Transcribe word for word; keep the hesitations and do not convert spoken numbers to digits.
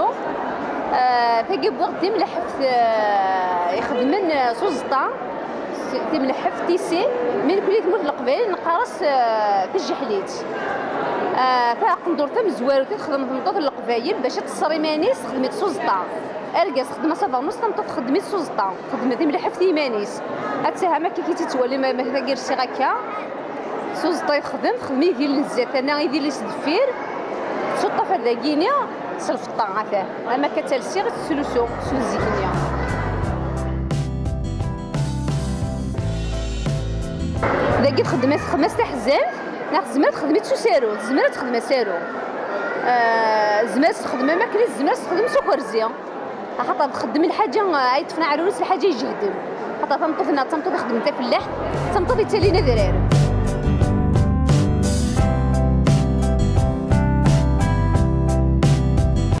Ah, tagi wwiɣ-d timleheft, ah, ixedmen, ah, s uẓeṭṭa, s-, timleheft tisi, mi nekni tmurt n Leqbayel neqqar-as, ah, tijjeḥlit. Ah, taqendurt tamezwarut i texdem tmeṭṭut n Leqbayel bac ad tṣer iman-is, texdem-itt s uẓeṭṭa. Argaz xdem-as abernus, tameṭṭut txeddem-it s uẓeṭṭa, xedmen timleheft i yiman-is. Ad tiham akka i tt-ttwalim, ma, ma tagi rsiɣ akka. S uẓeṭṭa i texdem, texdem idil n zdat, ana idil-is deffir, s uṭṭaf dagini, s lfeṭṭa, atan. Am akka ttalsiɣ, i tettlusu, s uzzik-nni. Dagi txeddem-as, txeddem-as taḥezzant, neɣ tezmer ad texdem-itt s usaru, tezmer ad texdem asaru. Ah, tezmer ad texdem am akken i tezmer ad texdem s ukerzi. Axaṭer txeddem lḥaǧa, ah, ay ṭṭfen aɛrur-is lḥaǧa ijehden. Axaṭer tameṭṭut-nneɣ d tameṭṭut ixeddmen tafellaḥt, d tameṭṭut yettalin adrar.